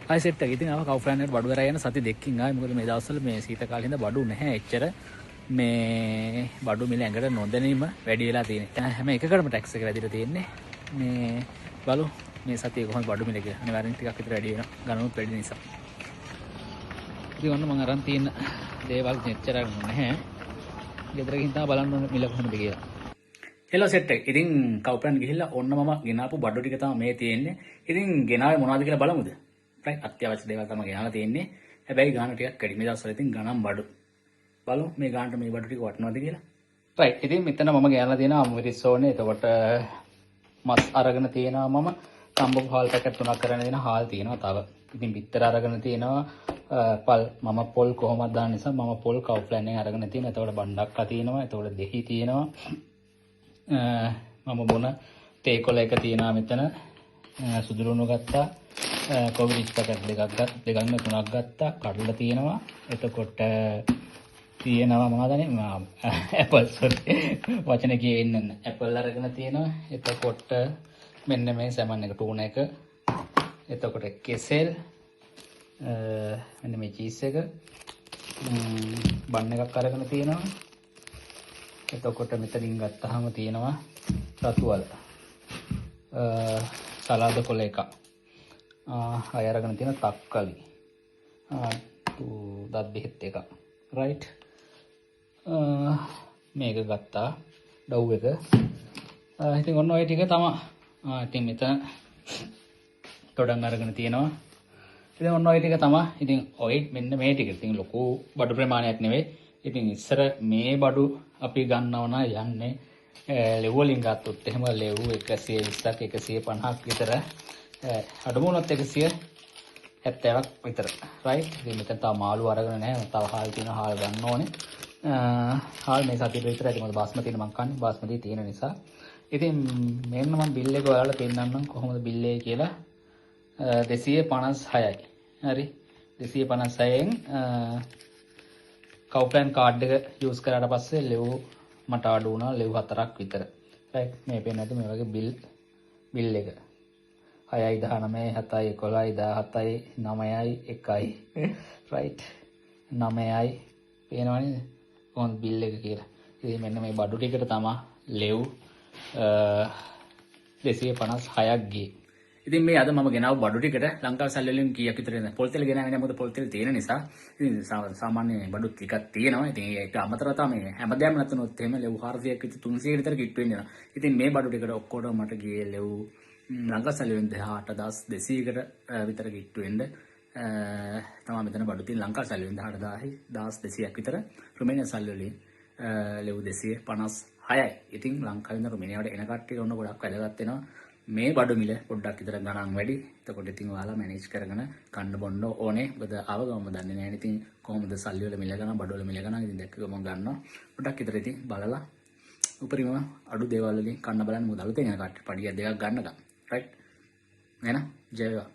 ආයි සෙට් එක. ඉතින් ආව කවුෆ්ලෑන්ඩ් එකට බඩු අරගෙන යන සති දෙකකින් ආවේ. මොකද මේ දවස්වල මේ සීත කාලේ හින්දා බඩු නැහැ එච්චර. මේ බඩු මිල ඇඟට නොදැනීම වැඩි වෙලා තියෙන්නේ. හැම එකකටම ටැක්ස් එක වැඩිලා තියෙන්නේ. මේ බලමු මේ සතියේ කොහොමද බඩු මිල කියලා. අනිවාර්යෙන් ටිකක් විතර වැඩි වෙනවා. ගණනුත් වැඩි නිසා. ඉතින් ඔන්න මං අරන් තියෙන දේවල් මෙච්චර නැහැ. ගෙදර ගිහින් තමයි බලන්න ඕනේ මිල කොහොමද කියලා. හෙලෝ සෙට් එක. ඉතින් කවුප්ලෑන්ඩ් ගිහිල්ලා ඔන්න මම ගෙනාපු බඩු ටික තමයි මේ තියෙන්නේ. ඉතින් ගෙනාවේ මොනවද කියලා බලමුද? රයිට්, අත්‍යවශ්‍ය දේවල් තමයි ගෙනාලා තියෙන්නේ. හැබැයි ගාන ටිකක් වැඩි. මේ දවස්වල ඉතින් ගණන් බඩු. බලමු මේ ගානට මේ බඩු ටික වටිනවද කියලා. රයිට්, ඉතින් මෙතන මම ගෙනාලා තියෙනවා අමුමිරිස් ඕනේ. එතකොට මස් අරගෙන තියෙනවා මම. තඹපු හාල් පැකට් තුනක් අරගෙන තියෙනවා. හාල් තියෙනවා තව. ඉතින් බිත්තර අරගෙන තියෙනවා. පල් මම පොල් කොහොමද දාන්න නිසා මම පොල් කවුප්ලෑන්ඩ් එකෙන් අරගෙන තියෙනවා. එතකොට බණ්ඩක්කා තියෙනවා. එතකොට දෙහි තියෙනවා. මම බොන තේ කොළ එක තියෙනවා මෙතන. සුදු ලුණු ගත්තා. කොබි රිච් පැකට් දෙකක් ගත්, දෙකක් නෙවෙයි තුනක් ගත්තා. කඩල තියෙනවා. එතකොට තියෙනවා මොනවද නේ? ඇපල්, සෝරි, වචන කියෙන්නේ නැහැ. ඇපල් අරගෙන තියෙනවා. එතකොට මෙන්න මේ සැමන් එක, ටූන එක. එතකොට කෙසෙල්, මෙන්න මේ චීස් එක, බන් එකක් අරගෙන තියෙනවා. එතකොට මෙතනින් ගත්තාම තියෙනවා රතු අල, සලාද කොළ එකක්. අය අරගෙන තියෙන තක්කලි, දත් බෙහෙත් එකක්. රයිට්, මේක ගත්තා ඩව් එක. ඉතින් ඔන්න ඔය ටික තමයි. ඉතින් මෙතන තොඩන් අරගෙන තියෙනවා. ඉතින් ඔන්න ඔය ටික තමයි. ඉතින් ඔය මෙන්න මේ ටික. ඉතින් ලොකු බඩු ප්‍රමාණයක් නෙවෙයි. ඉතින් ඉස්සර මේ බඩු අපි ගන්නව නම් යන්නේ ලෙව් වලින් ගත්තොත් එහෙම ලෙව් 120ක් 150ක් විතර, අඩුම වුණොත් 170ක් විතර. රයිට්. ඉතින් මෙතන තව මාළු අරගෙන නැහැ. තව හාල් තියෙනවා. හාල් ගන්න ඕනේ. හාල් මේ සතියට විතර ඇති. මොකද බාස්මති මං කන්නේ බාස්මති තියෙන නිසා. ඉතින් මෙන්න මං බිල් එක ඔයාලට පෙන්නන්නම් කොහොමද බිල් එක කියලා. 256යි. හරි. 256න් කවුප්ලෑන්ඩ් කාඩ් එක යූස් කරාට පස්සේ ලෙව් මට අඩු වුණා ලෙව් 4ක් විතර. රයිට්, මේ පේන ඇති මේ වගේ බිල් එක. 6යි 19යි 7යි 11යි 17යි 9යි 1යි. රයිට්, 9යි පේනවනේ කොහොමද බිල් එක කියලා. ඉතින් මෙන්න මේ බඩු ටිකට තමා ලෙව් 256ක් ගියේ. ඉතින් මේ අද මම ගෙනාව බඩු ටිකට ලංකාවේ සල්ලි වලින් කීයක් විතර එනවද? පොල් තෙල් ගෙනාවේ නෑ, මොකද පොල් තෙල් තියෙන නිසා. ඉතින් සාමාන්‍ය බඩු ටිකක් තියෙනවා. ඉතින් ඒක අමතරව තමයි මේ හැමදේම නැතුනොත් එහෙම ලෙව් 400ක් විතර 300 විතර කිට්ටු වෙන්න යනවා. ඉතින් මේ බඩු ටිකට ඔක්කොටම මට ගියේ ලෙව් ලංකා සල්ලි වලින් 18200කට විතර කිට්ටු වෙන්න තමයි මෙතන බඩු තියෙන ලංකා සල්ලි වලින් 18200ක් විතර, රුමේනියා සල්ලි වලින් ලෙව් 256යි. ඉතින් ලංකාවේ ඉඳන් රුමේනියාවට එන කට්ටියට ඔන්න ගොඩක් වැදගත් වෙනවා. මේ බඩු මිල පොඩ්ඩක් විතර ගණන් වැඩි. එතකොට ඉතින් ඔයාලා මැනේජ් කරගෙන කන්න බොන්න ඕනේ. මොකද ආව ගමන් දන්නේ නැහැ නේ. ඉතින් කොහොමද සල්ලි වල මිල ගණන්, බඩු වල මිල ගණන්. ඉතින් දැක්ක ගමන් ගන්නවා. පොඩ්ඩක් විතර ඉතින් බලලා උපරිම අඩු දේවල් වලින් කන්න බලන්න. මොකද අලුතෙන් එන කට්ටිය පඩියක් දෙකක් ගන්නකම්. රයිට්. එහෙනම් ජය වේවා.